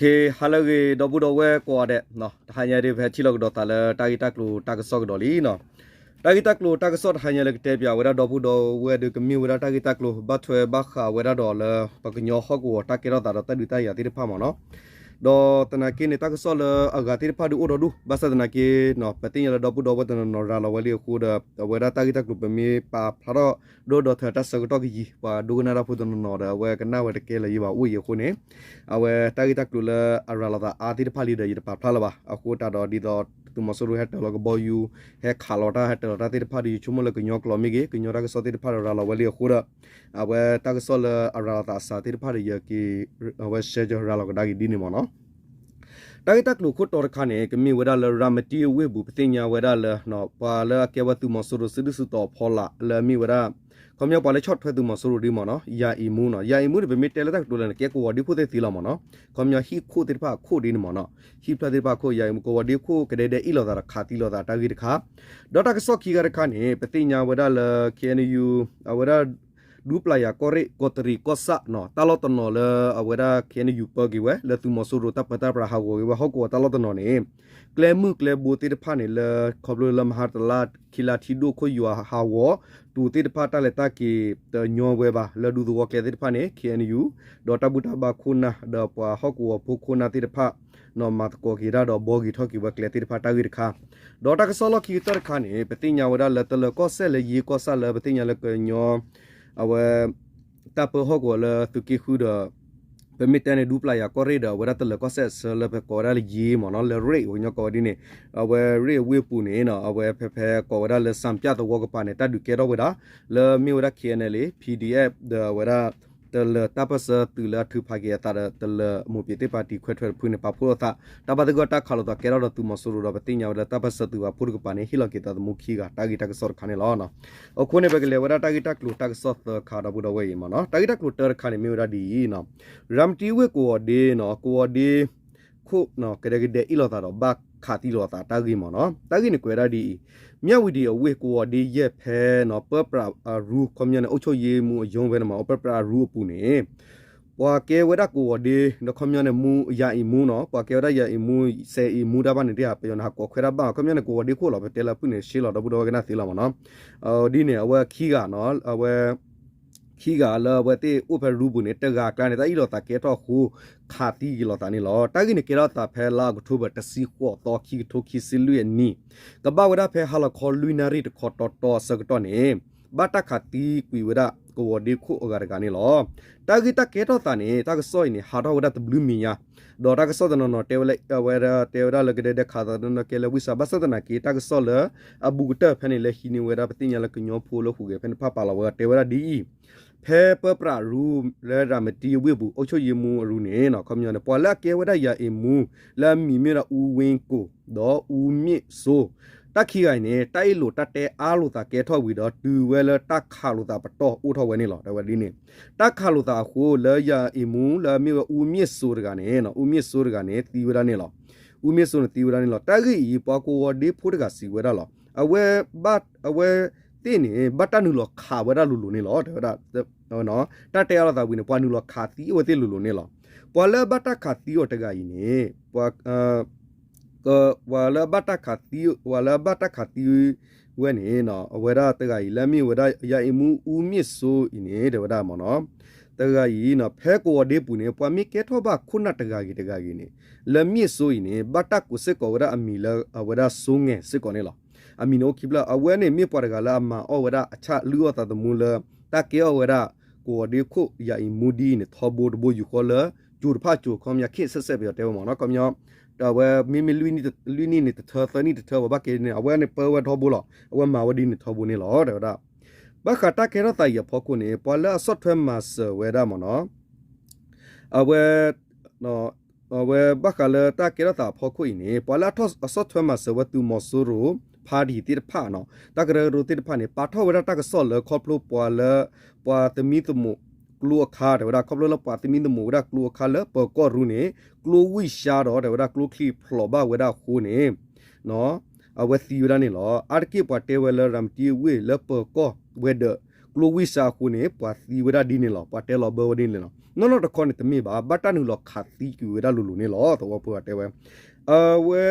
ကဟါလၢအဂ့ၤ ဒီပုၢ်ဒီဝဲၢ်ကိးဂၤဒဲး, တဟါညါဒ်ပဟဲထံၣ်လိာ်ကဒီးသးလၢတၢ်ဂ့ၢ်တၢ်ကျိၤတၢ်ကစီၣ်ကဒီးလံနီၤ. တၢ်ဂ့ၢ်တၢ်ကျိၤတၢ်ကစီၣ်တဟါညါလၢကတဲပၠးဝဲဒၣ်ဒီပုၢ်ဒီဝဲၢ်ဒီး ကမ့ၢ်ဝဲဒၣ်တၢ်ဂ့ၢ်တၢ်ကျိၤ ဘၣ်ထွဲဘၣ်ဃးဝဲဒၣ်ဒီးလၢ ပှၤကညီဟီၣ်ကဝီၤတၢ်ကဲထီၣ်သးဒီးတၢ်ဒုးတၢ်ယၤသ့ၣ်တဖၣ်မ့ၢ်နီၤ. ဒီးသနာ်က့န့ၣ် တၢ်ကစီၣ်လၢအဂၤသ့ၣ်တဖၣ်ဒုးအိၣ်ဒီဒူၣ် ဘၣ်ဆၣ်သနာ်က့ ပသ့ၣ်ညါလၢဒီပုၢ်ဒီဝဲၢ်တနီၤနီၤရၤလီၤဝဲလံအဃိဒီး အဝဲဒၣ်တၢ်ဂ့ၢ်တၢ်ကျိၤပမ့ၢ်ပာ်ဖျါထီၣ်ဒီးဒီးထၢတၢ်ဆၢကတီၢ်ကယံၤ ပှၤဒိကနၣ်တၢ်ဖိတနီၤနီၤဒီး အဝဲကနၣ်ဝဲတကဲလၢၤယံၤဘၣ်အိၣ်အံၤအဃိန့ၣ် အဝဲတၢ်ဂ့ၢ်တၢ်ကျိၤလၢအရၤလီၤသးအါသ့ၣ်တဖၣ်လံဒီး ယတပာ်ဖျါလၢၤဘၣ်. အဃိသတးဒီးဒ်သိးသုးမီၤစိရိၤဟဲတၢၤလီၤကဘီယူၤ ဟဲခးလီၤတၢ် ဟဲတၢၤလီၤတၢ်သ့ၣ်တဖၣ်ဒီး ယဆိကမိၣ်လၢကညီကျိာ်မ့ၢ်ဂ့ၤ ကညီတၢ်ကစီၣ်သ့ၣ်တဖၣ်ဒီးရၤလီၤဝဲလံအဃိဒီး အဝဲတၢ်ကစီၣ်လၢအရၤလီၤသးအစှၤသ့ၣ်တဖၣ်ဒီး ယက အဝဲရှဲကၠီၤရၤလီၤကဒါက့ၤဒ်န့ၣ်မ့ၢ်နီၤ. တၢ်ဂ့ၢ်တၢ်ကျိၤခိၣ်တီတခါန့ၣ် ကမ့ၢ်ဝဲဒၣ်လၢရၤမတံအဝ့ၢ်ပူၤ ပသ့ၣ်ညါဝဲဒၣ်လၢ ပှၤလၢအကဲဝဲသုးမီၤစိရိၤစုဒုၣ်စုတီၤအဖီလာ်လၢအမ့ၢ်ဝဲဒၣ် ခီပညီပှၤလၢဆီၣ်ထွဲသုးမီၤစိရိၤဒ်မ့ၢ်နီၤ ယၤအံၤမူနီၤ ယၤအံၤမူန့ၣ် ပမ့ၢ်တဲလၢတၢ်ကတိၤလၢန့ၣ် ကဲကဝီၤဒ့ခိၣ်သ့ၣ်သ့လီၤမ့ၢ်နီၤ ခီပညီဟံၣ်ခိၣ်သ့ၣ်တဖၣ်အခိၣ်ဒ်န့ၣ်မ့ၢ်နီၤ ဟံၣ်ဖျၢၣ်သ့ၣ်တဖၣ်အခိၣ် ယၤအံၤမူကဝီၤဒ့ခိၣ်ကဒဲဒဲအ့ၣ်လိာ်သးဒီးခးသံလိာ်သးတၢ်ဂ့ၢ်တခါ ဒီးတၢ်ကစီၣ်ခံဂၤတခါန့ၣ် ပသ့ၣ်ညါဝဲဒၣ်လၢ K N U အဝဲဒၣ် ဒူပျၢ်ယၤကီၢ်ရ့ၣ် ကီးတရံးကီၢ်ဆၣ်နီၤ တၢ်လီၢ်တနီၤလၢအဝဲဒၣ် K N U ပၢက့ၤဝဲ လၢသုးမီၤစိရိၤတၢ်ပၢတၢ်ပြးဟးဂီၤက့ၤဝဲဟီၣ်ကဝီၤတၢ်လီၢ်တနီၤန့ၣ် ကျဲမုၢ်ကျဲဘိသ့ၣ်တဖၣ်န့ၣ် လၢခီဖျိလၢမဟါတလါခံလါထံဒိၣ်ခိၣ်ယွၤဟးဂီၤ တူၢ်သ့ၣ်တဖၣ်တၢ်လဲၤတၢ်က့ၤတညီဝဲဘၣ် လၢဒူသဝီကျဲသ့ၣ်တဖၣ်န့ၣ် K N U ဒီးတၢ်ဘူၣ်တၢ်ဘါခိၣ်နၢ်ဒီးပှၤဟီၣ်ကဝီၤဖိခိၣ်နၢ်သ့ၣ်တဖၣ် မၤသကိးက့ၤတၢ်ဒီးဘှီက့ၤထီၣ်က့ၤဝဲကျဲသ့ၣ်တဖၣ်တၢ်ဂ့ၢ်တခါ ဒီးတၢ်ကစီၣ်လီၢ်ခံကတၢၢ်တခါန့ၣ် ပသ့ၣ်ညါဝဲဒၣ်လၢတလၢၤကီၢ်စဲၣ်လၢယ့ကီၢ်ဆၣ်လၢပသ့ၣ်ညါလၢကညီ အဝဲ တၢ်ပၢဟီၣ်ကဝီၤလၢသုးက့ဃုဒီး ပမ့ၢ်တဲန့ၣ် ဒူပျၢ်ယၤကီၢ်ရ့ၣ်ဒီး အဝဲဒၣ်တလၢၤကီၢ်စဲၣ်အဆၢလၢပကိးဝဲဒၣ်လၢယ့မ့ၢ်နီၤ လၢရ့ၣ်ပှၤကညီကိးဝဲဒ်န့ၣ် အဝဲရ့ၣ်အဝ့ၢ်ပူၤန့ၣ်နီၤ အဝဲဖဲဖဲကိးဝဲဒၣ်လၢ စၣ်ပၠၣ်သဝီကပၤန့ၣ် တၢ်ဒုးကဲထီၣ်ဝဲဒၣ် လၢမ့ၢ်ဝဲဒၣ် K N L A P D F ဒီးအဝဲဒၣ် တလၢၤတၢ်ပၢၢ်ဆၢသုးလၢအထုးဖးက့ၤအသးဒီး တလၢၤမိၢ်ပၠ့ၤသ့ၣ်ပာ်တံၤခွဲးထွဲတဖုန့ၣ် ပာ်ဖှိၣ်အသး တၢ်ဘၣ်သဂၢၢ်တၢ်ခးလိာ်သးကဲထီၣ်ဒီးသုးမီၤစိရိၤဒီး ပသ့ၣ်ညါဝဲလၢတၢ်ပၢၢ်ဆၢသုးပာ်ဖှိၣ်တကပၤန့ၣ် ဟ့ၣ်လီၤက့ၤသးသမူခံဂၤ တၢ်ဂ့ၢ်တၢ်ကစီၣ်တခါန့ၣ်လီၤ. အဃိန့ၣ် ပကလဲၤဝဲဒၣ်တၢ်ဂ့ၢ်တၢ်ကျိၤတၢ်ကစီၣ်သၢခါဒီပုၢ်ဒီဝဲၢ်အံၤမ့ၢ်နီၤ တၢ်ဂ့ၢ်တၢ်ကျိၤတၢတခါန့ၣ် မ့ၢ်ဝဲဒၣ်ဒ်အံၤနီၤ ရၤမတံဝ့ၢ်ကဝီၤဒ့နီၤ ကဝီၤဒ့ခိၣ် ကဒဲကဒဲအ့ၣ်လိာ်သးဒီးဘၣ်ခးသံလိာ်သးတၢ်ဂ့ၢ်မ့ၢ်နီၤ တၢ်ဂ့ၢ်န့ၣ်ကွဲးဒၣ်ဒ်အံၤ မၠၣ်ဝတံၤအဝ့ၢ်ကဝီၤဒ့ယဲၢ်ဖဲနီၤ ပၢပြးအရူ ခီပညီန့ၣ် အုပ်ချုပ်ရေးမှူးအရုံးဖဲန့ၣ်မ့ၢ် ပၢပြးအရူအပူၤန့ၣ် ပှၤကဲဝဲဒၣ်ကဝီၤဒ့ ဒီးခီပညီန့ၣ် မူ ယၤအံၤမူနီၤ ပှၤကဲဝဲဒၣ်ယၤအံၤမူ စဲးအံၤမူတၢ်ဘၣ်န့ၣ် တဟးပယီၤန့ၣ် ဟးကိးခွဲးတၢ်ဘၣ် ခီပညီန့ၣ် ကဝီၤဒ့ခိၣ်လီၤ ပတဲလၢအဖုၣ်န့ၣ် ရှဲလီၤဒီပုၢ်ဒီဝဲၢ်ကနၣ်သ့လီၤမ့ၢ်နီၤ ဒ်န့ၣ် အဝဲခံဂၤနီၤ အဝဲ ခံဂၤလၢအဝဲသ့ၣ်အိၣ်ဖဲရူပူၤန့ၣ် တဂၤအကျါန့ၣ် တၢ်အ့ၣ်လိာ်သးကဲထီၣ်အဃိ ခးသံက့ၤလိာ်သးန့ၣ်လီၤ. တၢ်ဂ့ၢ်န့ၣ်ကဲထီၣ်သးဖဲလါအီးကထိဘၢၣ် တဆံဃိးသီ ခံကထိခံဆံလွံၢ်အနံၣ် ကဘၣ်ဝဲဒၣ်ဖဲဟါလီၤခီလွံၢ်နၣ်ရံၣ်တခီတီတီအဆၢကတီၢ်န့ၣ် ဘၣ်တၢ်ခးသံကွံာ်ဝဲဒၣ်ကဝီၤဒ့ခိၣ်အဂၤတဂၤန့ၣ်လီၤ. တၢ်ဂ့ၢ်တၢ်ကဲထီၣ်သးန့ၣ် တၢ်ကစီၣ်အံၤန့ၣ် ဟးထီၣ်ဝဲဒၣ်တဘျုးမံၤညါ ဒီးတၢ်ကစီၣ်တနီၤနီၤတဲဝဲလၢ အဝဲဒၣ်တဲဝဲဒၣ်လၢကဒဲဒဲခးသးတနီၤကဲလၢဝံၣ်စၢ် ဘၣ်ဆၣ်သနာ်က့ တၢ်ကစီၣ်လၢအဘူးကတၢၢ်ဖဲန့ၣ် လၢဟံးန့ၢ်ဝဲဒၣ်ပသ့ၣ်ညါလၢကညီဖိလၢဟူးဂဲၤဖဲန့ၣ်တဖၣ်ပာ်လီၤဝဲ တဲဝဲဒၣ်ဒ်အံၤ ဖဲပၢပြးအရူ လၢရၤမတံအဝ့ၢ်ပူၤ အုပ်ချုပ်ရေးမှူးအရူန့ၣ် ခီပညီန့ၣ် ပှၤလၢအကဲဝဲဒၣ်ယၤအ့ၣ်မူ လၢအမံၤမ့ၢ်ဝဲဒၣ် အူဝ့ကိၢ် ဒီးအူမ့ၣ်စိ တၢ်ခံဂၤအံၤန့ၣ် တၢ်အ့ၣ်လိာ်တၢ်တဲအါလိာ်သးကဲထီၣ်ဝံၤဒီး တုၤဝဲလၢတၢ်ခးလိာ်သးပတီၢ်အိၣ်ထီၣ်ဝဲန့ၣ်လီၤ. တဲဝဲဒ်န့ၣ် တၢ်ခးလိာ်သးအဃိ လၢယၤအ့ၣ်မူ လၢအမ့ၢ်ဝဲအူမ့ၣ်စိတဂၤန့ၣ် အူမ့ၣ်စိတဂၤန့ၣ် သံဝဲဒၣ်န့ၣ်လီၤ. အူမ့ၣ်စိန့ၣ်သံဝဲဒၣ်န့ၣ်လီၤ. တၢ်ဂ့ၢ်အံၤ ပှၤကဝီၤဒ့ဖိတဂၤစံးဝဲဒၣ်လီၤ. အဝဲ အဝဲသ့ၣ်န့ၣ် ဘၣ်တၢ်နုာ်လီၤခးဝဲဒၣ်လိၤလိၤန့ၣ်လီၤ. တဲဝဲဒၣ် တၢ်တဲအါလိာ်သးဝံၤန့ၣ် ပှၤနုာ်လီၤခးသံအဝဲသ့ၣ်လိၤလိၤန့ၣ်လီၤ. ပှၤလၢအဘၣ်တၢ်ခးသံအီၤတဂၤအံၤန့ၣ် ပှၤ ပှၤလၢအဘၣ်တၢ်ခးသံ ပှၤလၢအဘၣ်တၢ်ခးသံဝဲန့ၣ် အဝဲဒၣ်တဂၤအံၤ လၢအမ့ၢ်ဝဲဒၣ် ယၤအ့ၣ်မူ အူမ့ၣ်စိအံၤန့ၣ် တဲဝဲဒၣ်မ့ၢ်နီၤ တဂၤအံၤ ဖဲကဝီၤဒ့ပူၤန့ၣ် ပှၤမ့ၢ်ကဲထီၣ်ဘၣ်ခိၣ်နၢ်တဂၤဂ့ၤတဂၤဂ့ၤန့ၣ် လၢမ့ၣ်စိအံၤန့ၣ် ဘၣ်တၢ်ကိးစ့ၢ်ကီးဝဲဒၣ်အမံၤလၢအဝဲဒၣ်စိငဲၤစ့ၢ်ကီးန့ၣ်လီၤ. အမံၤန့ၣ်အိၣ်ခံဖျၢၣ် အဝဲန့ၣ်မ့ၢ်ပှၤတဂၤလၢအမၤအီၣ်ဝဲဒၣ်အဆၣ်လုၢ်အီၣ်သးသမူလၢ တၢ်ကဲအီၣ်ဝဲဒၣ် ကဝီၤဒ့ခိၣ်ယၤအ့ၣ်မူဒ်အံၤန့ၣ် ထီဘိတဘိယူၢ်ဃီလၢ ကၠိၤတဖၣ်ကၠိၤ ခီပညီ ခ့ၣ်ဆဲးဆဲး ပယီၤတဲဝဲမ့ၢ်နီၤ ခီပညီ အဝဲမ့မ့ၢ်လွံၢ်နံၣ်န့ၣ်တထၢ သၢနံၣ်တထၢ ပှၤဘၣ်ကဲန့ၣ် အဝဲန့ၣ်ပၢဝဲထီဘိလီၤ. အဝဲမၤဝဲဒ်န့ၣ်ထီဘိန့ၣ်လီၤ တဲဝဲဒၣ်. ဘၣ်ဃးတၢ်ကဲထီၣ်သးအံၤအဖီခိၣ်န့ၣ် ပှၤလၢအဆီၣ်ထွဲမၤစၢၤဝဲဒၣ်မ့ၢ်နီၤ အဝဲ အဝဲဘၣ်ဃးလၢတၢ်ကဲထီၣ်သးအဖီခိၣ်အံၤန့ၣ် ပှၤလၢအဆီၣ်ထွဲမၤစၢၤဝဲသုးမီၤစိရိၤ party သ့ၣ်တဖၣ်နီၤ တၢ်ကရၢကရိသ့ၣ်တဖၣ်န့ၣ် ပာ်ထီၣ်ဝဲဒၣ်တၢ်ကစီၣ်လၢခီဖျိပှၤလၢ ပှၤသမံသမိးကျိအခါ တဲဝဲဒၣ် ခီဖျိလၢပှၤသမံသမိးဝဲဒၣ်ကျိအခါလၢပၢၤကီၢ်ရူန့ၣ် ကျိဝံၣ်စှါဒီး တဲဝဲဒၣ်ကျိချံဖျိးဘၣ်ဝဲဒၣ်အဃိန့ၣ် အဝဲသံဝဲဒၣ်န့ၣ်လီၤ. အါတက့ၢ်ပှၤတဲဝဲလၢရၤမတံဝ့ၢ်လၢပၢၤကီၢ်ဝဲၤဒၢး ကျိဝံၢ်စါအဃိန့ၣ် ပှၤသံဝဲဒၣ်ဒ်န့ၣ်လီၤ. ပှၤတဲလီၤဘၢဝဲဒ်န့ၣ်လီၤ. နီၢ်နီၢ်တခီန့ၣ်တမ့ၢ်ဘၣ်, ဘၣ်တၢ်နုာ်လီၤခးသံကွံာ်ဝဲဒၣ်လိၤလိၤန့ၣ်လီၤ. သဝီဖိတဲဝဲ အဝဲ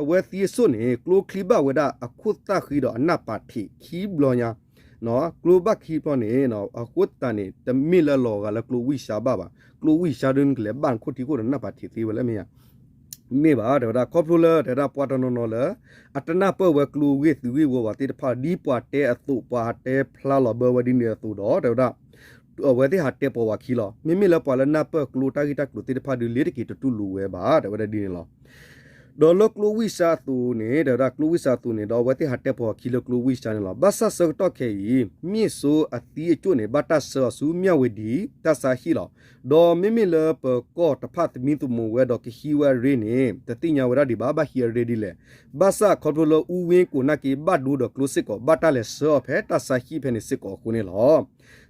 အဝဲသံအစိၣ်န့ၣ် ကျိချံဘၣ်ဝဲဒၣ်အခိၣ်သၣ်ဃံဒီးအနၢ်ပာ်ထံးခံဘျီညါ, ကျိဘၣ်ခံဘျီန့ၣ် အဃိသတးန့ၣ် တမ့ၢ်လၢလီၤဂာ်လၢကျိဝံၢ်စါဘၣ်ဘၣ်. ကျိဝံၢ်စါဒ်နကလဲၤဘၣ်နခိၣ်ထံခိၣ်ဒီးနၢ်ပာ်ထံးသ့ဝဲလၢမ့ၢ်ဧါ မ့ၢ်ဘၣ် တဲဝဲဒၣ် ခီဖျိလၢ တဲဝဲဒၣ် ပှၤတနီၤနီၤလၢ အတနၢ်ပၢၢ်ဝဲကျိဂ့ၢ်သုးဂ့ၢ်ဝီဘၣ်သ့ၣ်တဖၣ် ဒ်ပှၤတဲအသိး ပှၤဟးတဲဖျါလီၤဘၢဝဲဒ်န့ၣ်အသိးဒီး တဲဝဲဒၣ် အဝဲသ့ၣ်ဟးတဲပိာ်ဝဲခံလီၤ. မ့မ့ၢ်လၢပှၤလၢနၢ်ပၢၢ်ကျိတၢ်ဂ့ၢ်တၢ်ကျိၤသ့ၣ်တဖၣ်ဒုး လ့ၤတက့ၤတတူၢ်လိာ်ဝဲဘၣ် တဲဝဲဒၣ်ဒ်န့ၣ်လီၤ. ဒီးလၢကျိဝံၢ်စါအသိးန့ၣ် တဲဝဲဒၣ် ကျိဝံၢ်စါအသိးန့ၣ် ဒီးအဝဲသ့ၣ်ဟးတဲပိာ်ခံလၢကျိဝံၢ်စါန့ၣ်လီၤ. ဘၣ်ဆၣ်ဆၢကတီၢ်ခဲအံၤ မ့ၢ်စိအသံအကၠိၣ်န့ၣ် ဘၣ်တၢ်ဆှၢအီၤဆူမၠၣ်ဝတံၤ တၢ်ဆါဟံၣ်လီၤ. ဒီးမ့မ့ၢ်လၢပၢၤကီၢ်တဖၣ်သမံသမိးဝဲဒီးကဟံးဝဲအရ့န့ၣ် တသ့ၣ်ညါဝဲဒၣ်ဒံးဘၣ် ဘၣ်ဟံးအရ့ဒ်လဲၣ်. ဘၣ်ဆၣ်ခီဖျိလၢအူဝ့ကိးနာ်က့ဘၣ်ဒိဒီးကျိစ့ၢ်ကီး ဘၣ်တၢ်လဲၤဆှၢအီၤဖဲတၢ်ဆါဟံၣ်ဖဲန့ၣ်စ့ၢ်ကီးအဃိန့ၣ်လီၤ.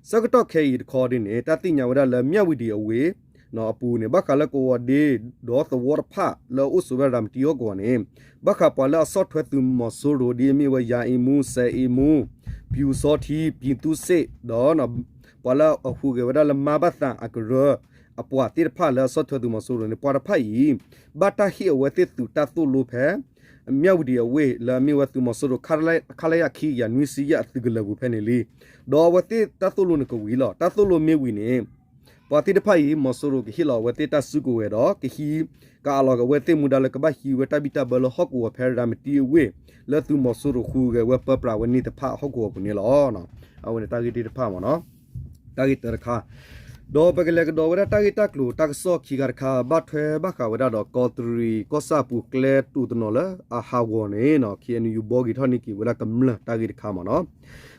ဆၢကတီၢ်ခဲအံၤတခီဒ်န့ၣ် တၢ်သ့ၣ်ညါဝဲဒၣ်လၢမၠၣ်ဝတံၤအဝ့ၢ် အပူၤန့ၣ် ဘၣ်ဃးလၢကဝီၤဒ့ ဒီးသဝီတဖၣ်လၢအအိၣ်ဆိးဝဲဒၣ်ရၤမတံဟီၣ်ကဝီၤန့ၣ် ဘၣ်ဃးပှၤလၢအဆီၣ်ထွဲသုးမီၤစိရိၤ ဒ်အမ့ၢ်ဝဲ ယၤအ့မူ စဲးအ့မူ ပျူစောထီး ပြည်သူ့စစ် ဒီး ပှၤလၢအဟူးဂဲၤဝဲဒၣ်လၢမါဘၣ်သးအကရၢ အပှၤသ့ၣ်တဖၣ်လၢအဆီၣ်ထွဲသုးမီၤစိရိၤန့ၣ် ပှၤတဖၣ်အံၤ ဘၣ်တၢ်ဟ့ၣ်အဝဲသ့ၣ်သုးတၢ်သိၣ်လိဖဲ မၠၣ်ဝတံၤအဝ့ၢ်လၢအမ့ၢ်ဝဲသုးမီၤစိရိၤ ခလရ ခံကယၤနွံဆံယဲၢ်အသုးကလၢၤပူၤဖဲန့ၣ်လံ. ဒီးအဝဲသ့ၣ်တၢ်သိၣ်လိန့ၣ်ကဝံၤလီၤ. တၢ်သိၣ်လိမ့ၢ်ဝံၤန့ၣ် ပှၤသ့ၣ်တဖၣ်အံၤ မီၤစိရိၤကဟ့ၣ်လီၤအဝဲသ့ၣ်တၢ်စုကဝဲၤဒီး ကဟံး ကအးလီၤက့ၤအဝဲသ့ၣ်မူဒါလၢကဘၣ်ဟံးဝဲတၢ်ဘံၣ်တၢ်ဘၢလၢဟီၣ်ကဝီၤဖဲရၤမတံအဝ့ၢ် လၢသုးမီၤစိရိၤဟူးဂဲၤဝဲပၢပြးဝဲန့ၣ်တဖၣ်ဟီၣ်ကဝီၤပူၤန့ၣ်လီၤ. အဝဲန့ၣ်တၢ်ဂ့ၢ်တဖၣ်မ့ၢ်နီၤ တၢ်ဂ့ၢ်တၢတခါ ဒီးပကလဲၤကဒီးဝဲဒၣ်တၢ်ဂ့ၢ်တၢ်ကျိၤတၢ်ကစီၣ်ခံခါတခါ ဘၣ်ထွဲဘၣ်ဃးဝဲဒၣ်ဒီး ကီးတရံးကီၢ်ဆၣ်အပူၤကျဲတိာ်တနီၤလၢအဟးဂီၤန့ၣ် KNU ဘှီဂ့ၤထီၣ်န့ၢ်က့ၤဝဲဒၣ်ကမျၢၢ်တၢ်ဂ့ၢ်တခါမ့ၢ်နီၤ.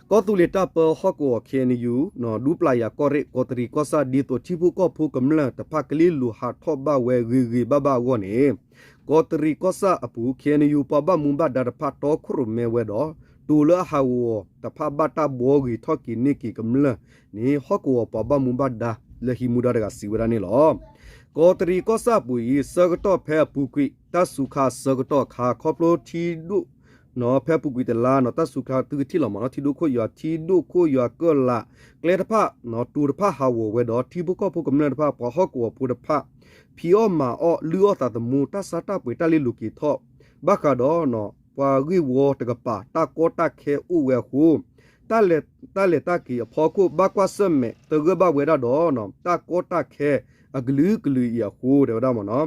ကီၢ်သူလ့ၤတၢ်ပၢဟီၣ်ကဝီၤ KNU ဒူပျၤယၤကီၢ်ရ့ၣ် ကီးတရံးကီၢ်ဆၣ် ဒ်သိးထံဖိကီၢ်ဖိကမျၢၢ်တဖၣ်ကလ့လိၤဟးထီၣ်ဘၣ်ဝဲဂ့ၤဂ့ၤဘၣ်ဘၣ်အဂီၢ်န့ၣ် ကီးတရံးကီၢ်ဆၣ်အပူၤ KNU ပှၤဘၣ်မူဘၣ်ဒါတဖၣ်တီခိၣ်ရိၣ်မဲဝဲဒီး တိၤလၢအဟးဂီၤတဖၣ်ဘၣ်တၢ်ဘှီဂ့ၤထီၣ်က့ၤန့ၢ်က့ၤကမျၢၢ်န့ၣ် ဟီၣ်ကဝီၤပှၤဘၣ်မူဘၣ်ဒါလၢဟံးမူဒါတဂၤစံးဝဲဒၣ်န့ၣ်လီၤ. ကီးတရံးကီၢ်ဆၣ်အပူၤအံၤ ဆၢကတီၢ်ဖဲအပူၤကွံာ် တၢ်စူၤခါအဆၢကတီၢ်အခါ ခီဖျိထံဒိၣ် ဖဲအပူၤကွံာ်တလါနီၤ တၢ်စူၤခါသုကထံၣ်လီၤမ့ၢ်နီၤ ထံဒိၣ်ခိၣ်ယွၤ ထံဒိၣ်ခိၣ်ယွၤကၢၢ်လး ကျဲတဖၣ် တိၤတဖၣ်ဟးဂီၤဝဲဒီး ထံဖိကီၢ်ဖိကမျၢၢ်တဖၣ် ပှၤဟီၣ်ကဝီၤဖိတဖၣ် ဖံးအီၣ်မၤအီၣ် လုၢ်အီၣ်သးသမူ တၢ်ဆါတၢ်ပှ့ၤတၢ်လ့လိၤက့ၤထီၣ် ဘၣ်ဃးဒီး ပှၤဂ့ၢ်ဝီတကပၤ တၢ်ကီတၢ်ခဲအိၣ်ဝဲအဃိ တၢ်လဲၤတၢ်က့ၤအဖီခိၣ် ဘၣ်ကွၢ်ဆၢၣ်မဲာ်သဂၢၢ်ဘၣ်ဝဲဒၣ်ဒီး တၢ်ကီတၢ်ခဲအကလုာ်ကလုာ်အံၤအဃိ တဲဝဲဒၣ်မ့ၢ်နီၤ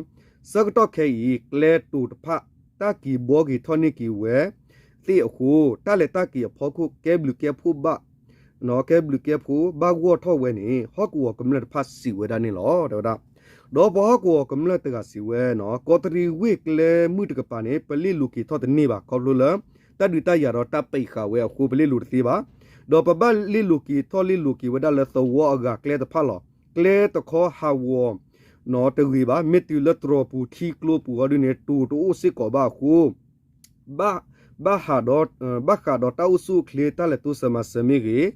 ဆၢကတီၢ်ခဲအံၤ ကျဲတိၤတဖၣ် တၢ်က့ၤဘှီက့ၤထီၣ်န့ၢ်က့ၤဝဲသ့ၣ်အဃိ တၢ်လဲၤတၢ်က့ၤအဖီခိၣ် ကဲဘျုးကဲဖှိၣ်ဘၣ် ကဲဘျုးကဲဖှိၣ်ဘၣ်ဂီၢ်ထီၣ်ဝဲန့ၣ် ဟီၣ်ကဝီၤကမျၢၢ်တဖၣ်စံးဝဲဒၣ်န့ၣ်လီၤ တဲဝဲဒၣ်. ဒီးပှၤဟီၣ်ကဝီၤကမျၢၢ်တဂၤစံးဝဲနီၤ ကီးတရံးဝ့ၢ်ကျဲမုၢ်တကပၤန့ၣ် ပလ့လိၤက့ၤထီၣ်တန့ၢ်ဘၣ် ခီဖျိလၢ တၢ်ဒုးတၢ်ယၤဒီးတၢ်ပံးဃာ်ဝဲအဃိ ပလ့လိၤတသ့ဘၣ်. ဒီးပဘၣ်လ့လိၤက့ၤထီၣ်လ့လိၤက့ၤဝဲဒၣ်လၢသဝီအဂၤကျဲတဖၣ်လီၤ. ကျဲတခီဟးဂီၤ တဂ့ၤဘၣ် မ့ၢ်တုၤလၢတြီၤပူၤထံကျိပူၤအီၤဒ်န့ၣ် တိၤတအိၣ်စ့ၢ်ကီးဘၣ်အဃိ ဘၣ် ဘၣ်ဃးဒီးတၢ်အိၣ်ဆူၣ်အိၣ်ချ့ တၢ်လဲၤတိစၢၤမၤစၢၤမ့ၢ်ဂ့ၤ,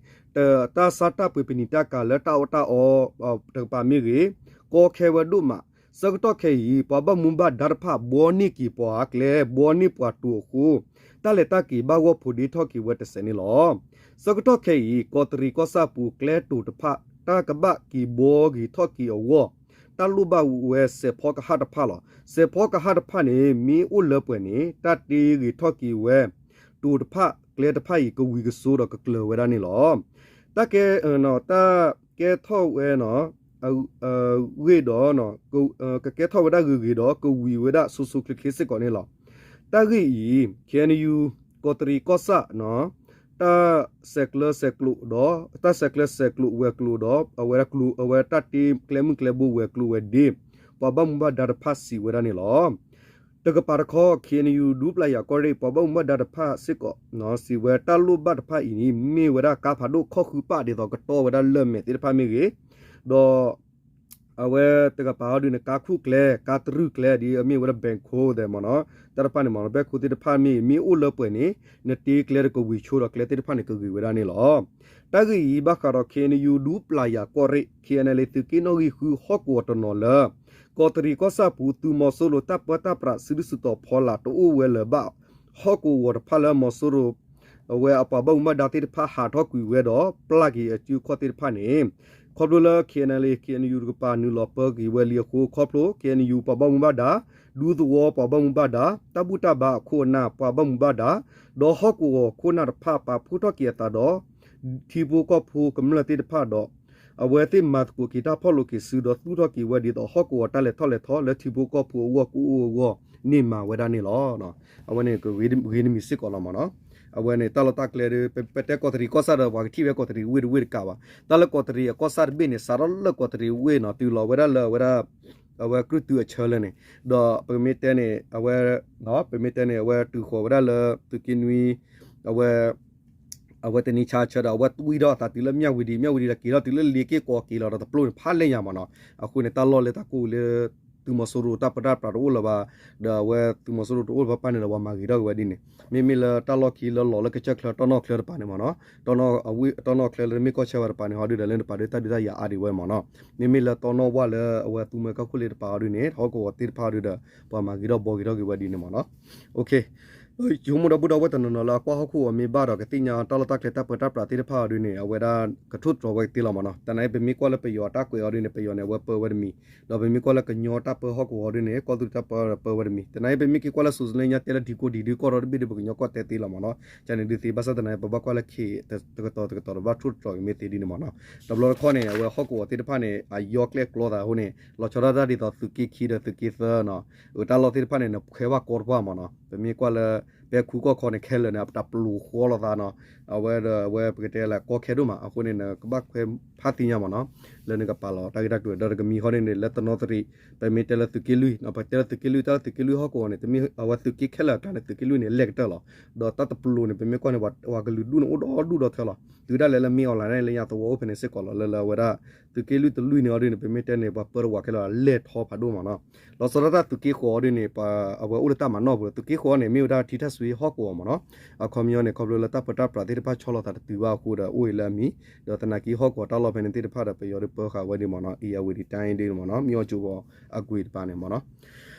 တၢ်ဆါတၢ်ပှ့ၤပနံာ်တၢ်ကၤလၢတၢ်အီၣ်တၢ်အီတကပၤမ့ၢ်ဂ့ၤ, ကီခဲဝဲဒိၣ်မး, ဆၢကတီၢ်ခဲအံၤ ပှၤဘၣ်မူဘၣ်ဒါတဖၣ် ဘှီန့ၢ်က့ၤပှၤကျဲ ဘှီန့ၢ်ပှၤတိၤအဃိ, တၢ်လဲၤတၢ်က့ၤဘၣ်ဂီၢ်ဖိးဒ့ထီၣ်က့ၤဝဲတစဲးန့ၣ်လီၤ. ဆၢကတီၢ်ခဲအံၤ ကီးတရံးကီၢ်ဆၣ်ပူၤကျဲတိၤတဖၣ် တၢ်ကဘၣ်က့ၤဘှီဂ့ၤထီၣ်က့ၤအဂီၢ် တၢ်လိၣ်ဘၣ်ဝဲစဲးဖီကဟၣ်တဖၣ်လီၤ. စဲးဖီကဟၣ်တဖၣ်န့ၣ် မ့ၢ်အိၣ်လၢပှဲၤန့ၣ် တၢ်တ့ဂ့ၤထီၣ်က့ၤဝဲ တိၤတဖၣ်ကျဲတဖၣ်အံၤ ကဝံၤကစိဒီးကကျၢၤဝဲဒၣ်န့ၣ်လီၤ. တၢ်ကဲ တၢ်ကဲထီၣ်ဝဲ ဂ့ၤဒီး ကကဲထီၣ်ဝဲဒၣ်ဂ့ၤဂ့ၤဒီး ကဝံၤဝဲဒၣ်စိၤစိၤချ့ချ့စ့ၢ်ကီးန့ၣ်လီၤ. တၢ်ဂ့ၢ်အံၤ ခ့ၣ်အဲၣ်ယူၣ် ကီးတရံးကီၢ်ဆၣ် တၢ်ဆဲးကျၢဆဲးကျိးဒီး တၢ်ဆဲးကျၢဆဲးကျိးဝဲၤကျိၤဒီး အဝဲဒၣ်ကျိ အဝဲတၢ်တ့ကျဲမုၢ်ကျဲဘိဝဲၤကျိၤဝဲၤဒ့ ပှၤဘၣ်မူဘၣ်ဒါတဖၣ်စံးဝဲဒၣ်န့ၣ်လီၤ. တကပၤတခီ ခ့ၣ်အဲၣ်ယူၣ် ဒူပျၤယၤကီၢ်ရ့ၣ် ပှၤဘၣ်မူဘၣ်ဒါတဖၣ်စ့ၢ်ကီး စံးဝဲတၢ်လိၣ်ဘၣ်တဖၣ်အံၤန့ၣ် မ့ၢ်ဝဲဒၣ်ကါဖးဒိၣ်ခီၣ်ဃုပၣ်ဒ်သိးကတီၢ်ဝဲဒၣ်လၢၢ်မဲာ်သ့ၣ်တဖၣ်မ့ၢ်ဂ့ၤ, ဒီး အဝဲတကပၤအီၤဒုးန့ၣ် ကါခူၣ်ကျဲ ကါတရုၢ်ကျဲ ဒ်အမ့ၢ်ဝဲဒၣ် ဘဲၣ်ခိၣ်သဲးမ့ၢ်နီၤ တၢ်တဖၣ်န့ၣ်မ့ၢ်နီၤ ဘဲၣ်ခိၣ်သ့ၣ်တဖၣ်မ့ၢ်ဂ့ၤ မ့ၢ်အိၣ်လၢပှဲၤန့ၣ် နတ့ကျဲဒီးကဝံၤဆိဒီးကျဲသ့ၣ်တဖၣ်န့ၣ် ကဂ့ၤဝဲဒၣ်န့ၣ်လီၤ. တၢ်ဂ့ၢ်အံၤ ဘၣ်ဃးဒီး ခ့ၣ်အဲၣ်ယူၣ် ဒူပျၤယၤကီၢ်ရ့ၣ် ခ့ၣ်အဲၣ်ယူၣ် သုးက့နီၣ်ဂံၢ်ဃုဟီၣ်ကဝီၤတနီၤလၢ ကီးတရံးကီၢ်ဆၣ်ပူၤ သုးမီၤစိရိၤတၢ်ပၢတၢ်ပြးစုဒုၣ်စုတီၤဖီလာ်တအိၣ်ဝဲလၢၤဘၣ် ဟီၣ်ကဝီၤတဖၣ်လၢမီၤစိရိၤ အဝဲအပှၤဘၣ်မူဘၣ်ဒါသ့ၣ်တဖၣ်ဟးထီၣ်ကွံာ်ဝဲဒီး ပျၢ်က့ၤအစုအခီၣ်သ့ၣ်တဖၣ်န့ၣ် ခီဖျိလၢ KNLA KNU တကပၤနုာ်လီၤပၢက့ၤဝဲလံအဃိ ခီဖျိ KNU ပှၤဘၣ်မူဘၣ်ဒါ ဒူသဝီပှၤဘၣ်မူဘၣ်ဒါ တၢ်ဘူၣ်တၢ်ဘါအခိၣ်အနၢ်ပှၤဘၣ်မူဘၣ်ဒါ ဒီးဟီၣ်ကဝီၤခိၣ်နၢ်တဖၣ်ပာ်ဖှိၣ်ထီၣ်က့ၤအသးဒီး ထံဖိကီၢ်ဖိကမျၢၢ်သ့ၣ်တဖၣ်ဒီး အဝဲသ့ၣ်မၤသကိးက့ၤတၢ်ဖီၣ်လိာ်က့ၤစုဒီးသူၣ်ထီၣ်က့ၤဝဲဒ်သိးဟီၣ်ကဝီၤတၢ်လဲၤထီၣ်လဲၤထီလၢထံဖိကီၢ်ဖိအဂီၢ်ကအိၣ်အဂီၢ်န့ၣ်မၤဝဲဒၣ်န့ၣ်လီၤ. အဝဲန့ၣ်ကဂ့ၤတမံၤစ့ၢ်ကီးလီၤမ့ၢ်နီၤ. အဝဲန့ၣ်တၢ်လီၢ်တၢ်ကျဲဒီး ပတဲကီးတရံးကီၢ်ဆၣ်ဒီး ပှၤကထံၣ်ဝဲကီးတရံးဝ့ၢ်တဝ့ၢ်တကးဘၣ်. တၢ်လၢကီးတရံးအကီၢ်ဆၣ်တဘ့ၣ်န့ၣ် စးထီၣ်လၢကီးတရံးဝ့ၢ်နီၤ တုၤလီၤဝဲဒၣ်လၢအဝဲဒၣ် အဝဲကြုၢ်တုအဆၢလၢန့ၣ် ဒီးပမ့ၢ်တဲန့ၣ် အဝဲ ပမ့ၢ်တဲန့ၣ် အဝဲတုၤဃီၤဝဲဒၣ်လၢသုးက့နွံ အဝဲ အဝဲတနံၤဆါဆၢဒီး အဝဲဝံထီၣ်အသးတုၤလၢမၠၣ်ဝံၤဒံး မၠၣ်ဝံၤဒံးဒီး က့ၤထီၣ်တုၤလၢလ့က့ၢ်ကီးက့ၤလီၤဒီးတပျိၢ်န့ၣ် ဖးလဲၢ်ညါမ့ၢ်နီၤ. အဃိန့ၣ် တၢ်လီၢ်လၢတၢ်ကိၢ်လၢ သုးမီၤစိရိၤတၢ်ပၢတၢ်ပြးတအိၣ်လၢၤဘၣ် ဒီးအဝဲသုးမီၤစိရိၤတအိၣ်လၢၤဘၣ်ပၢ်န့ၣ်ဒီး ပှၤမၤဂ့ၤထီၣ်က့ၤဝဲဒ်န့ၣ် မ့မ့ၢ်လၢတၢ်လီၢ်ခံလၢလီၤလၢကစၢၢ်ချၢတီၢ်နီၣ်ချၢတပၤန့ၣ်မ့ၢ်နီၤ တီၢ်နီၣ်အဝ့ၢ် တီၢ်နီၣ်ချၢလၢမ့ၢ်ကီၢ်ဆၢဝဲတပၤန့ၣ် ဟီဒုဒီးလၢတပၤဒီးတၢ်ဒုးတၢ်ယၤအါဒံးဝဲမ့ၢ်နီၤ. မ့မ့ၢ်လၢတီၢ်နီၣ်ဝၣ်လၢအဝဲသူမွဲကီၢ်ခိၣ်လ့တပၤဟီဒုန့ၣ် ဟီၣ်ကဝီၤသ့ၣ်တဖၣ်ဟီဒုဒီး ပှၤမၤဂ့ၤထီၣ်ဘီဂ့ၤထီၣ်က့ၤဝဲဒ်န့ၣ်မ့ၢ်နီၤ. ဆိကမိၣ်ဒီပုၢ်ဒီဝဲၢ်တနီၤနီၤလၢအကွၢ်ဟီၣ်ခိၣ်အမ့ၢ်ဘၣ်ဒီး ကသ့ၣ်ညါတၢ်လီၢ်တၢ်ကျဲတၢ်ပၢတၢ်ပြးသ့ၣ်တဖၣ်ဟီဒုန့ၣ် အဝဲဒၣ်ကထိၣ်သတြီၤဝဲကသ့လီၤမ့ၢ်နီၤ. တနာ်အံၤပမ့ၢ်ကွၢ်လၢပယီၤတၢ်ကွဲးဟီဒုန့ၣ် ပယီၤန့ၣ် အဝဲပၢဝဲတမံၤ ဒီးပမ့ၢ်ကွၢ်လၢကညီတၢ်ပၢဟီၣ်ကဝီၤဟီဒုန့ၣ် ကီၢ်သူလ့ၤတၢ်ပၢပၢဝဲတမံၤ. တနာ်အံၤပမ့ၢ်က့ၤကွၢ်လၢ social media တဲလၢဒံကိးဒံဒုကီၢ်ဒီတဘ့ၣ်ဒီး ပကညီကီၢ်တဲသ့လီၤမ့ၢ်နီၤ. ကန့ၣ်ဒုးသ့ ဘၣ်ဆၣ်သနာ်အံၤ ပဘၣ်ကွၢ်လၢခံ တကတီၤတကတီၤဒီးဘၣ်ထိၣ်သတြီၤက့ၤမ့ၢ်သ့ဒ်န့ၣ်မ့ၢ်နီၤ. တဘျီတခီၣ်န့ၣ် အဝဲဟီၣ်ကဝီၤသ့ၣ်တဖၣ်န့ၣ် အယီကျဲၣ်ကျီသးအဃိန့ၣ် လီၤဆီဒၣ်တၢ်ဒ်သိးသုးက့ခံဒီးသုးက့သၢနီၤ အတၢ်လီၢ်သ့ၣ်တဖၣ်န့ၣ် နခွဲးဘၣ်ကီတပှၢ်မ့ၢ်နီၤ. ပမ့ၢ်ကွၢ်လၢ ပဲခူကီၢ်ခီန့ၣ် ခဲလၢာ်န့ၣ် အတၢ်ပျိၤဃီလိာ်သးနီၤ. အဝဲဒီးအဝဲပကတဲလၢကီခဲဒိၣ်မး အဃိန့ၣ် နကဘၣ်ခွဲးဖးသ့ၣ်ညါမ့ၢ်နီၤ လၢနကပာ်လီၤတၢ်ဂ့ၢ်တၢ်ကျိၤဒီးတကမံၤဟီဒုန့ၣ် လၢတနီသရံး ပမ့ၢ်တဲလၢသုးက့လွံၢ် ပတဲလၢသုးက့လွံၢ် တၢ်လၢသုးက့လွံၢ်န့ၣ် လဲၢ်ကတၢၢ်လီၤ. ဒီးတၢ်တပျိၤန့ၣ် ပမ့ၢ်ကွၢ်န့ၣ် ပှၤကလုာ်ဒူၣ်န့ၣ် အိၣ်ဒီဒူၣ်ဒီထၢလီၤ. တုၤဒၣ်လဲာ်လၢမ့ၢ် online လၢညါသဝီအိၣ်ဖဲန့ၣ်စ့ၢ်ကီးလီၤ လၢလၢအဝဲဒၣ် သုးက့လွံၢ်တလွံၢ်န့ၣ်အီၤဒုန့ၣ် ပမ့ၢ်တဲန့ၣ် ပှၤပၢတဝးခဲလၢာ် လဲၢ်ထီဖးဒိၣ်မ့ၢ်နီၤ. လီၤဆီဒၣ်တၢ်သုးက့ဃီအီၤဒုန့ၣ် ပှၤအဝဲအိၣ်လၢတၢ်မၤနီၣ်ပူၤလီၤ. သုးက့ဃီန့ၣ် မ့ၢ်ဝဲဒၣ်ထံထၣ်စွ့ဟီၣ်ကဝီၤမ့ၢ်နီၤ. အခီပညီန့ၣ် ခီဖျိလၢတၢ်ပၢတၢ်ပြးသ့ၣ်တဖၣ်ဆီလီၤသးတတုၤဘၣ်အဃိဒီး အိၣ်အံၤလၢအမံၤ ဒီးသနာ်က့ဟီၣ်ကဝီၤတၢ်လီၢ်ဖဲန့ၣ်သ့ၣ်တဖၣ်ဒီး ပယီၤဒုးပၢဃာ်ဝဲဒ်မ့ၢ်နီၤ အံၤအဝံၤဒံးတၢ်အံၤဒ်မ့ၢ်နီၤ မ့ၢ်အီၣ်ကၠိဝီၤအကွံာ်တပၤန့ၣ်မ့ၢ်နီၤ.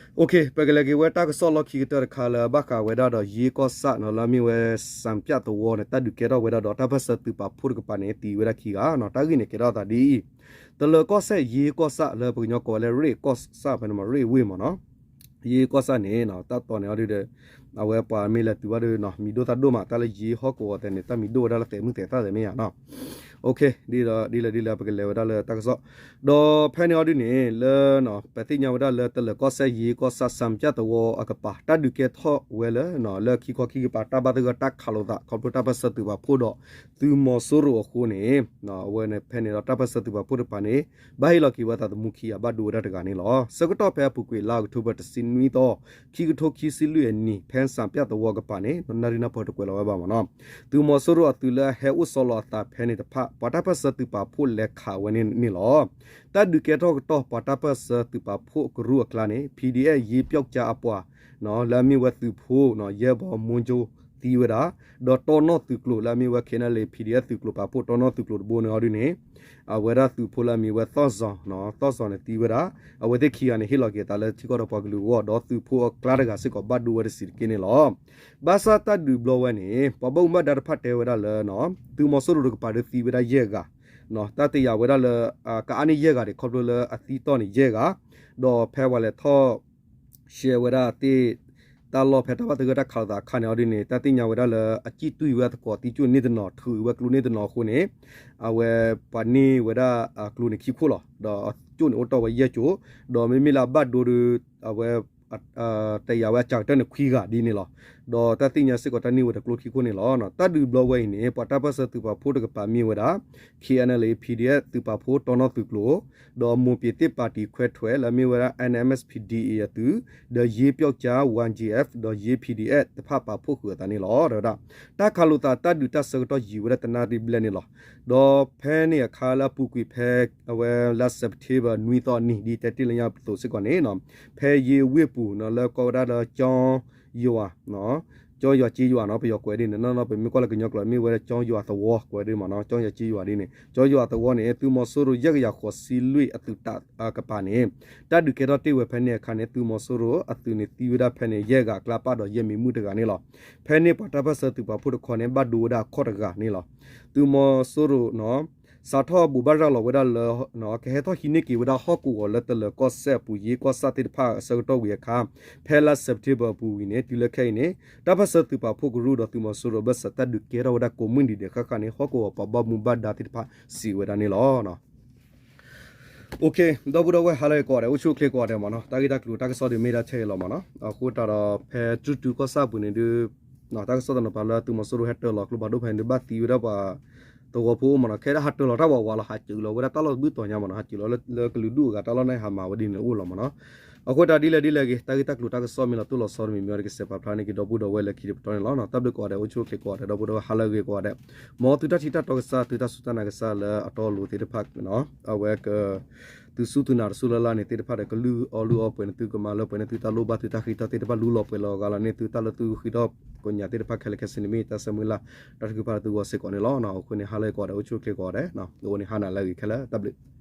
ပကလဲၤက့ၤဝဲတၢ်ကစီၣ်လီၢ်ခံကတၢၢ်တခါလၢဘၣ်ဃးဝဲဒၣ်ဒီးယ့ကီၢ်ဆၣ်နီၤ လၢအမ့ၢ်ဝဲ စၣ်ပၠၣ်သဝီန့ၣ် တၢ်ဒုးကဲထီၣ်ဝဲဒၣ်ဒီးတၢ်ပၢၢ်ဆၢသုးပာ်ဖှိၣ်တကပၤန့ၣ် သံဝဲဒၣ်ခံဂၤနီၤ. တၢ်ဂ့ၢ်န့ၣ်ကဲထီၣ်အသးဒ်အံၤ တလၢၤကီၢ်စဲၣ်ယ့ကီၢ်ဆၣ်လၢပကညီကိးဝဲလၢရ့ၣ်ကီၢ်ဆၣ်ဖဲန့ၣ်မ့ၢ် ရ့ၣ်ဝ့ၢ်မ့ၢ်နီၤ. ယ့ကီၢ်ဆၣ်န့ၣ် တၢ်တီၢ်န့ၣ်အီၤဒုဒီး အဝဲပှၤမ့ၢ်လဲၤတုၤဘၣ်ဒီး မံၤဒိၣ်သၣ်ဒိၣ်မး တၢ်လၢယ့ဟီၣ်ကဝီၤသဲးန့ၣ် တၢ်မံၤဒိၣ်ဝဲဒၣ်လၢသဲးမုၢ်သဲးသၣ်သဲးမ့ၢ်ဧါနီၤ. ဒ်လဲၣ်ဒ်လဲၣ်ပကလဲၤဝဲဒၣ်လၢတၢ်ကစီၣ် ဒီးဖဲန့ၣ်အီၤဒုန့ၣ် လၢ ပသ့ၣ်ညါဝဲဒၣ်လၢတလၢၤကီၢ်စဲၣ်ယ့ကီၢ်ဆၣ် စၣ်ပၠၣ်သဝီအကပၤ တၢ်ဒုးကဲထီၣ်ဝဲလၢ လၢခံခီခံကပၤတၢ်ဘၣ်သဂၢၢ်တၢ်ခးလိာ်သး ခီဖျိတၢ်ပၢၢ်ဆၢသုးပာ်ဖှိၣ်ဒီး သုးမီၤစိရိၤအဃိန့ၣ် အဝဲန့ၣ်ဖဲန့ၣ်ဒီးတၢ်ပၢၢ်ဆၢသုးပာ်ဖှိၣ်တကပၤန့ၣ် ဘၣ်ဟ့ၣ်လီၤက့ၤဝဲအသးသမူခံဂၤ ဘၣ်ဒိဝဲဒၣ်တဂၤန့ၣ်လီၤ. ဆၢကတီၢ်ဖဲအပူၤကွံာ်လါအီးကထိဘၢၣ် တဆံနွံသီ ခံကထိခံဆံလွံၢ်အနံၤ ဖဲစၣ်ပၠၣ်သဝီအကပၤန့ၣ် နၣ်ရံၣ်နၢ်ပၢၢ်တကွဲးလီၤဝဲဘၣ်မ့ၢ်နီၤ. သုးမီၤစိရိၤအသုးလၢအဟဲအိၣ်ဆီလီၤအသးဖဲန့ၣ်တဖၣ် ပှၤတၢ်ပၢၢ်ဆၢသုးပာ်ဖှိၣ်လဲၤခးဝဲန့ၣ်န့ၣ်လီၤ. တၢ်ဒုးကဲထီၣ်ကတီၢ် ပှၤတၢ်ပၢၢ်ဆၢသုးပာ်ဖှိၣ်ကရူၢ်အကျါန့ၣ် PDF ယ့ပျီကၠါအပှၤ လၢအမ့ၢ်ဝဲသုးဖိ ယဲၢ်ဘီမူကၠိသံဝဲဒၣ် ဒီးတီနီၣ်သုးကျိၤလၢအမ့ၢ်ဝဲ KNLA PDF သုးကျိၤပာ်ဖှိၣ်တီနီၣ်သုးကျိၤတဘိန့ၣ်အီၤဒုန့ၣ် အဝဲဒၣ်သုးဖိလၢအမံၤဝဲသီၣ်စီၤ သီၣ်စီၤန့ၣ်သံဝဲဒၣ် အဝဲသ့ၣ်ခံဂၤန့ၣ် ဟ့ၣ်လီၤက့ၤအသးလၢထံကီၢ်ဒီးပှၤကလုာ်အဂီၢ် ဒီးသုးဖိအကျါတဂၤစ့ၢ်ကီးဘၣ်ဒိဝဲတစဲးတက့ၢ်န့ၣ်လီၤ. ဘၣ်ဆၣ်တၢ်ဒုးဘျီဝဲန့ၣ် ပှၤဘၣ်မူဘၣ်ဒါတဖၣ်တဲဝဲဒၣ်လၢ သုးမီၤစိရိၤတကပၤဒီးသံဝဲဒၣ်ယဲၢ်ဂၤ တၢ်တယာ်ဝဲဒၣ်လၢ ကအါန့ၢ်ယဲၢ်ဂၤန့ၣ် ခီဖျိလၢအသံတီၢ်န့ၣ်ယဲၢ်ဂၤ ဒီးဖဲပှၤလဲၤထီၣ် ရှဲဝဲဒၣ်သ့ၣ် တၢ်လီၢ်ဖဲတၢ်ဘၣ်သဂၢၢ်တၢ်ခးလိာ်သးအခါန့ၣ်အီၤဒုန့ၣ် တၢ်သ့ၣ်ညါဝဲဒၣ်လၢ အစံၣ်တွံၢ်ဝဲအသကိးသံကၠိၣ်န့ၢ်တနီၤ ထုးဝဲကျိန့ၢ်တနီၤအဃိန့ၣ် အဝဲပှၤန့ၢ်ဝဲဒၣ်ကျိန့ၣ်ခံခိၣ်လီၤ. ဒီးကၠိၣ်န့ၣ်အိၣ်တီၢ်ဝဲယဲၢ်ကၠိ ဒီးမ့မ့ၢ်လၢအဘၣ်ဒိဒီး အဝဲ တယာ်ဝဲအစှၤကတၢၢ်န့ၣ်ခွံဂၤဒ်န့ၣ်လီၤ. ဒီးတၢ်သ့ၣ်ညါစ့ၢ်ကီးတၢ်န့ၢ်ဝဲဒီးကျိခံခိၣ်န့ၣ်လီၤ. တၢ်ဒုးဘျီဝဲအံၤန့ၣ် ပှၤတၢ်ပၢၢ်ဆၢသုးပာ်ဖှိၣ်တကပၤမ့ၢ်ဝဲဒၣ် KNLA PDF သုးပာ်ဖှိၣ်တီနီၣ်သုးကျိၤ ဒီးမိၢ်ပၠ့ၤသ့ၣ်ပၣ်တံၤခွဲးထွဲးလၢအမ့ၢ်ဝဲဒၣ် NMSP-DAA အသုး ဒီးယ့ပျီကၠါ YGF ဒီးယ့ PDF တဖၣ်ပာ်ဖှိၣ်ဃုာ်အသးန့ၣ်လီၤ. တၢ်ခးလိာ်သးတၢ်ဒုးတၢ်ဆၢကတီၢ်ယံာ်ဝဲဒၣ်တနၣ်ရံၣ်ဘျဲၣ်န့ၣ်လီၤ. ဒီးဖဲန့ၣ်အခါလၢအပူၤကွံာ်ဖဲ အဝဲလါ September နွံသီအနံၤ ဒ်တဲတ့ၢ်လၢညါပသိးစ့ၢ်ကီးန့ၣ် ဖဲယ့ဝ့ၢ်ပူၤနီၤ လၢကိးဝဲဒၣ်လၢကၠီ ယွၤ, ကၠီယွၤစ့ယွၤနီၤ ပယီၤကွဲးဒ်န့ၣ် နီၢ်နီၢ် ပမ့ၢ်ကွၢ်လၢကညီကျိာ် မ့ၢ်ဝဲဒၣ်ကၠီယွၤသဝီ ကွဲးဒ်မးနီၤ ကၠီယွၤစ့ယွၤဒ်န့ၣ် ကၠီယွၤသဝီန့ၣ် သုးမီၤစိရိၤ ယဲၢ်ကယၤဃိးဆံလွံၢ်အသုးတၢ်ကပၤန့ၣ် တၢ်ဒုးကဲထီၣ်တ့ၢ်ဝဲဖဲန့ၣ်အခါန့ၣ် သုးမီၤစိရိၤအသုးန့ၣ် သံဝဲဒၣ်ဖဲန့ၣ် ယဲၢ်ဂၤအကျါ ပာ်ဒီးယဲၢ်မံၤမုၣ်တဂၤန့ၣ်လီၤ. ဖဲန့ၣ်ပှၤတၢ်ပၢၢ်ဆၢသုးပာ်ဖှိၣ်တခီန့ၣ် ဘၣ်ဒိဝဲဒၣ်အခီၣ်တဂၤန့ၣ်လီၤ. သုးမီၤစိရိၤနီၤ စးထီၣ်ဘိးဘၣ်ရၤလီၤဝဲဒၣ်လၢ ကဟဲထီၣ်ဟံးန့ၢ်က့ၤဝဲဒၣ်ဟီၣ်ကဝီၤလၢတလၢၤကီၢ်စဲၣ်အပူၤ ယ့ကီၢ်ဆၣ်သ့ၣ်တဖၣ်အဆၢကတီၢ်ဝံၤအခါ ဖဲလါ September အပူၤဝံၤန့ၣ် တုၤလၢခဲအံၤန့ၣ် တၢ်ပၢၢ်ဆၢသုးပာ်ဖှိၣ်ကရူၢ်ဒီးသုးမီၤစိရိၤအဘၢၣ်စၢၤ တၢ်ဒုးကဲထီၣ်ဝဲဒၣ်ကိးမုၢ်နံၤဒဲးဃၣ်ဃၣ်န့ၣ် ဟီၣ်ကဝီၤပှၤဘၣ်မူဘၣ်ဒါသ့ၣ်တဖၣ်စံးဝဲဒၣ်န့ၣ်လီၤ. ဒီပုၢ်ဒီဝဲၢ်ဟါလၢအဂ့ၤကိးဂၤဒဲး အိၣ်ဆူၣ်အိၣ်ချ့ကိးဂၤဒဲးမးနီၤ တၢ်ဂ့ၢ်တၢ်ကျိၤတၢ်ကစီၣ်ဒုးမ့ၢ်ဒၣ်ထဲအံၤလီၤမးနီၤ အဃိသတးဒီးဖဲကၠူတူကီၢ်ဆၣ်အပူၤန့ၣ်ဒုး တၢ်ကစီၣ်တနီၤဖးလၢသုးမီၤစိရိၤဟဲတၢၤလီၤကျိဖးဒိၣ်ဖဲန့ၣ်ဒုး ဘၣ်သံဝဲဒၣ်ပှၤသဝီဖိအိၣ်မးနီၤ ခဲဒၣ်ဟးတၢၤလီၤတၢ်ဝးဝးလီၤ ဟးစၢၤလီၤဝဲဒၣ်တၢ်လီၢ်တဘျုးတီၤညါမးနီၤ ဟးစၢၤလီၤလၢကလုာ်ဒူၣ်အဂၤတၢ်လီၢ်န့ၣ် ဟးမၤဝဲဒ်န့ၣ်အိၣ်လီၤမးနီၤ အဃိတၢ်ဒ်လဲၣ်ဒ်လဲၣ်ဂ့ၤ တၢ်ဂ့ၢ်တၢ်ကျိၤတၢ်ကစီၣ်မ့ၢ်လီၤတိၢ်လီၤဆီတမံၤမံၤ ကစဲးပာ်ဖျါန့ၢ်က့ၤဒီပုၢ်ဒီဝဲၢ်လၢခံတပတီၢ်န့ၣ်လီၤ. တၢ်ဘျုးကိးဂၤဒဲး အိၣ်ဆူၣ်အိၣ်ချ့ကိးဂၤဒဲး ဒီပုၢ်ဒီဝဲၢ်ဟါလၢအဂ့ၤကိးဂၤဒဲး မ်သုတၢ်ထံၣ်တၢ်တီကစၢ် သုတၢ်စူၢ်တၢ်နာ်ကစၢ်လၢအတီအလိၤသ့ၣ်တဖၣ် အဝဲက သုစူၢ်သုနာ်တစူၢ်လၢ်လၢ်န့ၣ်သ့ၣ်တဖၣ်ဒီး ကလုၢ်အီၣ်လုၢ်အီပှဲၤန့ၣ် သုကမၤလၢပှဲၤန့ၣ် သုတၢ်လိၣ်ဘၣ်သုတၢ်ဃံထီၣ်သ့ၣ်တဖၣ် လူလီၤပှဲၤလီၤဂာ်လီၤန့ၣ် သုတၢ်လၢသုဃံထီၣ်ကိးညါသ့ၣ်တဖၣ်ခဲလၢာ်ခဲဆ့န့ၣ် မ့ၢ်တၢ်ဆၢမုၢ်လၢ် တၢ်ထုကဖၣ်လၢသုဂီၢ်စ့ၢ်ကီးန့ၣ်လီၤ. အဃိန့ၣ် ဟါလၢအဂ့ၤကိးဂၤဒဲး အိၣ်ဆူၣ်အိၣ်ချ့ကိးဂၤဒဲး အဃိန့ၣ် ဟါနၤလၢအဂ့ၤခဲလၢာ် တၢ်ဘျုး